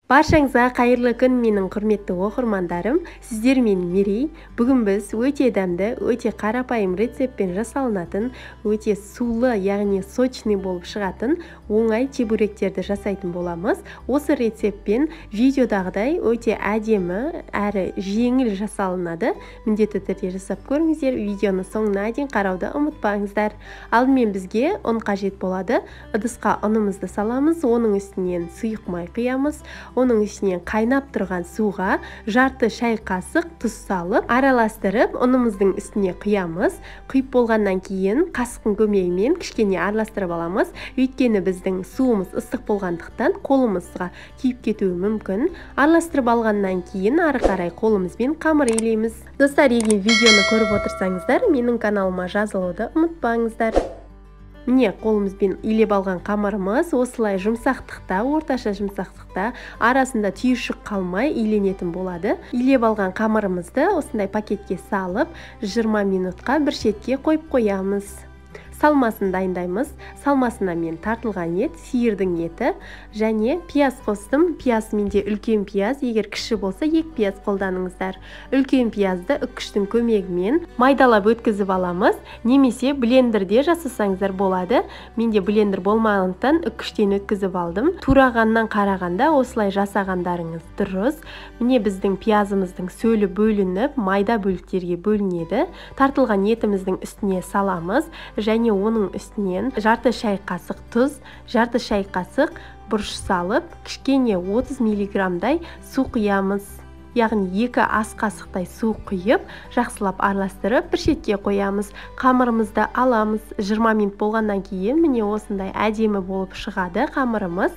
Баршаңызға қайырлы күн, менің құрметті оқырмандарым. Сіздермен Мерей. Бүгін біз өте дәмді, өте қарапайым рецептпен жасалынатын, өте сулы, яғни сочный болып шығатын оңай чебуректерді жасайтын боламыз. Осы рецептпен видеодағыдай өте әдемі, әрі жеңіл жасалынады. Міндетті түрде жасап көріңіздер, видеоны соңына дейін қарауды ұмытпаңыздар. Алдымен бізге ұн қажет болады. Ыдысқа ұнымызды саламыз, оның үстінен сұйық май құямыз. Оның ішінен қайнап тұрған суға жарты шай қасық тұз салып, араластырып, ұнымыздың үстіне құямыз. Құйып болғаннан кейін қасықтың көмегімен кішкене араластырып аламыз. Өйткені біздің суымыз ыстық болғандықтан қолымызға күйіп кетуі мүмкін. Араластырып алғаннан кейін ары қарай қолымызбен қамыр илейміз. Достар, егер видеоны көріп отырсаңыздар, менің каналыма жазылуды ұмытпаңыздар. Міне, қолымызбен илеп алған қамырымыз осылай жұмсақтықта, орташа жұмсақтықта, арасында түйіршік қалмай иленетін болады. Илеп алған қамырымызды осындай пакетке салып, 20 минутқа бір шетке қойып қоямыз. Салмасын дайындаймыз. Салмасына мен тартылған ет, сиырдың еті және пияз қостым. Пияз менде үлкен пияз, егер кіші болса 2 пияз қолданыңыздар. Үлкен пиязды үккіштің көмегімен майдалап өткізіп аламыз, немесе блендерде жасасаңыздар болады. Менде блендер болмағандықтан үккіштен өткізіп алдым. Турағаннан қарағанда осылай жасағандарыңыз дұрыс. Міне, біздің пиязымыздың сөлі бөлініп, майда бөліктерге бөлінеді. Тартылған етіміздің үстіне саламыз және оның үстінен жарты шай қасық тұз, жарты шай қасық бұрыш салып, кішкене 30 миллиграммдай су құямыз. Яғни 2 ас қасықтай су құйып, жақсылап араластырып, бір шетке қоямыз. Қамырымызды аламыз. 20 минут болғаннан кейін міне осындай әдемі болып шығады қамырымыз.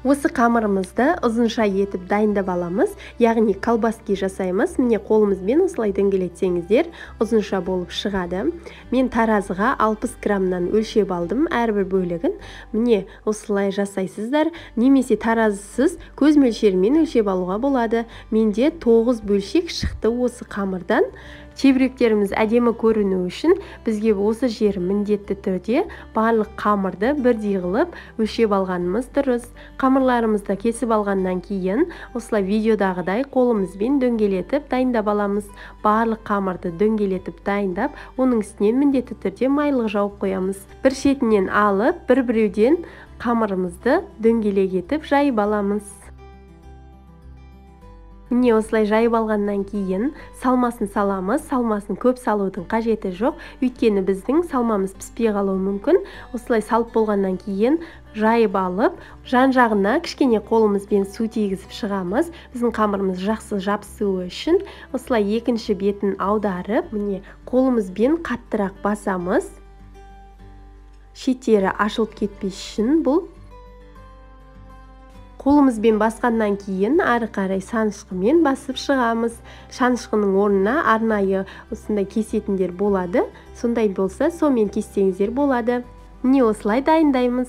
Осы қамырымызды ұзынша етіп дайындап аламыз, яғни колбаски жасаймыз. Міне, қолымызбен осылай дөңгелетсеңіздер ұзынша болып шығады. Мен таразыға 60 граммнан өлшеп алдым әрбір бөлігін. Міне, осылай жасайсыздар, немесе таразысыз көз мөлшерімен өлшеп алуға болады. Менде 9 бөлшек шықты осы қамырдан. Чебуректеріміз әдемі көріну үшін бізге осы жері міндетті түрде барлық қамырды бірдей қылып өлшеп алғанымыз дұрыс. Қамырларымызды кесіп алғаннан кейін осылай видеодағыдай қолымызбен дөңгелетіп дайындап аламыз. Барлық қамырды дөңгелетіп дайындап, оның үстінен міндетті түрде майлық жауып қоямыз. Бір шетінен алып, бір-біреуден қамырымызды дөңгелек етіп жайып аламыз. Міне, осылай жайып алғаннан кейін салмасын саламыз. Салмасын көп салудың қажеті жоқ, өйткені біздің салмамыз піспей қалуы мүмкін. Осылай салып болғаннан кейін жайып алып, жан-жағына кішкене қолымызбен су тигізіп шығамыз. Біздің қамырымыз жақсы жабысуы үшін осылай екінші бетін аударып, міне, қолымызбен қаттырақ басамыз. Шеттері ашылып кетпес үшін бұл. Қолымызбен басқаннан кейін ары қарай шанышқымен басып шығамыз. Шанышқының орнына арнайы осындай кесетіндер болады. Сондай болса, сонымен кессеңіздер болады. Міне, осылай дайындаймыз.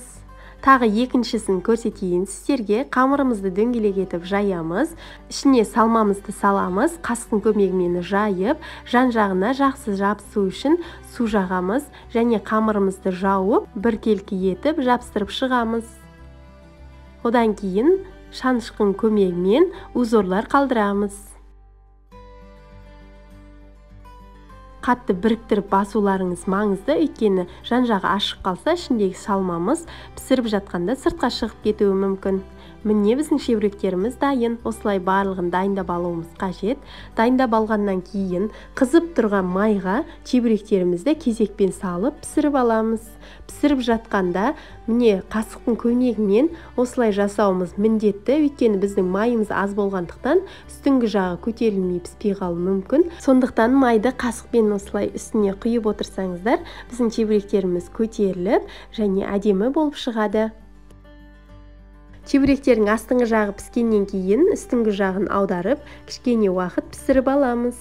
Тағы екіншісін көрсетейін сіздерге. Қамырымызды дөңгелек етіп жаямыз. Ішіне салмамызды саламыз. Қасықтың көмегімен жайып, жан-жағына жақсы жабысу үшін су жағамыз және қамырымызды жауып, біркелкі етіп жабыстырып шығамыз. Одан кейін шанышқының көмегімен узорлар қалдырамыз. Қатты біріктіріп басуларыңыз маңызды, өйткені жан-жағы ашық қалса, ішіндегі салмамыз пісіріп жатқанда сыртқа шығып кетуі мүмкін. Міне, біздің чебуректеріміз дайын. Осылай барлығын дайындап алуымыз қажет. Дайындап алғаннан кейін қызып тұрған майға чебуректерімізді кезекпен салып пісіріп аламыз. Пісіріп жатқанда міне қасықтың көмегімен осылай жасауымыз міндетті, өйткені біздің майымыз аз болғандықтан үстіңгі жағы көтерілмей піспей қалуы мүмкін. Сондықтан майды қасықпен осылай үстіне құйып отырсаңыздар, біздің чебуректеріміз көтеріліп және әдемі болып шығады. Чебуректердің астыңғы жағы піскеннен кейін үстіңгі жағын аударып, кішкене уақыт пісіріп аламыз.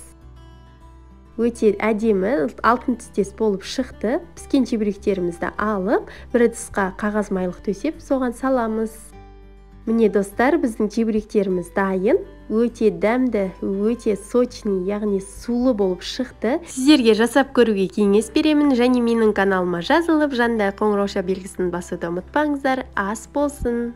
Өте әдемі алтын түстес болып шықты. Піскен чебуректерімізді алып, бір ыдысқа қағаз майлық төсеп, соған саламыз. Міне, достар, біздің чебуректеріміз дайын. Өте дәмді, өте сочный, яғни сулы болып шықты. Сіздерге жасап көруге кеңес беремін және менің каналыма жазылып, жанында қоңырауша белгісін басуды ұмытпаңыздар. Ас болсын!